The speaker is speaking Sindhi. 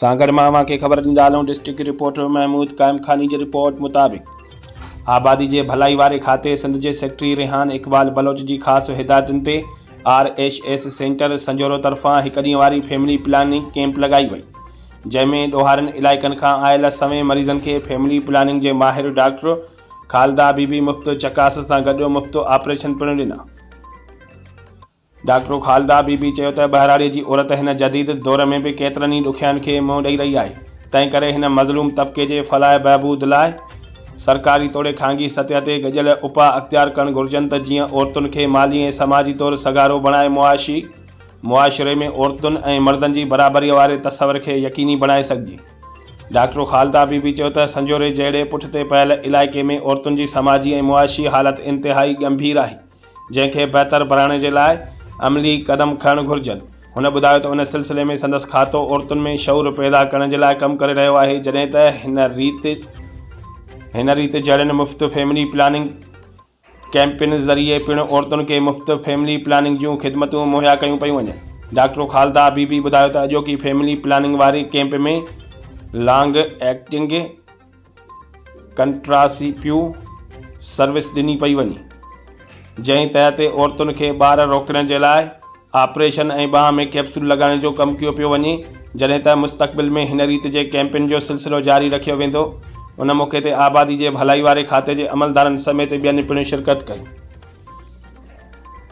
سانگهڙ مان اوهان کي خبر ڏيندا هلون ڊسٽرڪٽ رپورٽر محمود قائمخاني جي رپورٽ مطابق آبادي جي ڀلائي واري کاتي سنڌ جي سيڪريٽري ريحان اقبال بلوچ جي خاص هدايتن تي R H S centre Sanjhoro طرفان هڪ ڏينهن واري فيملي پلاننگ ڪيمپ لڳائي وئي جنهن ۾ ڏوهارين علائقن کان آيل سوين مريضن کي فيملي پلاننگ جي ماهر ڊاڪٽر خالده بي بي مفت چڪاس سان گڏ مفت آپريشن پڻ ڏنا. ڊاڪٽر خالده بي بي چيو ته ٻهراڙيء جي عورت هن جديد دور ۾ به ڪيترن ئي ڏکيائين کي منهن ڏئي رهي آهي، تنهن ڪري هن مظلوم طبقي جي فلاح بهبود لاء سرڪاري توڙي خانگي سطح تي گڏيل اپاء اختيار ڪرڻ گهرجن ته جيئن عورتن کي مالي ۽ سماجي طور سگهارو بڻائي معاشي معاشري ۾ عورتن ۽ مردن جي برابريء واري تصور کي يقيني بڻائي سگهجي. ڊاڪٽر خالده بي بي چيو ته سنجهوري جهڙي پٺتي پيل علائقي ۾ عورتن جي سماجي ۽ معاشي حالت انتهائي ڳنڀير آهي. جنهن کي بهتر بڻائڻ جي لاء عملي قدم کڻڻ گهرجن. هن ٻڌايو ته ان سلسلي ۾ سندس کاتو عورتن ۾ شعور پيدا ڪرڻ جي لاء ڪم ڪري رهيو آهي جڏهن ته هن ريت هن ريت جهڙين مفت فيملي پلاننگ ڪيمپن ذريعي پڻ عورتن کي مفت فيملي پلاننگ جون خدمتون مهيا ڪيون پيون وڃن. ڊاڪٽر خالده بي بي ٻڌايو ته اڄوڪي فيملي پلاننگ واري ڪيمپ ۾ لانگ ايڪٽنگ ڪنٽراسيپيو سروس ڏني پئي وڃي، جنهن تحت عورتن کي ٻار روڪڻ جي لاء آپريشن ۽ ٻانهن ۾ ڪيپسول لڳائڻ جو ڪم ڪيو پيو وڃي، جڏهن ته مستقبل ۾ هن ريت جي ڪيمپن جو سلسلو جاري رکيو ويندو. ان موقعي تي آبادي جي ڀلائي واري کاتي جي عملدارن سميت ٻين پڻ شرڪت ڪئي.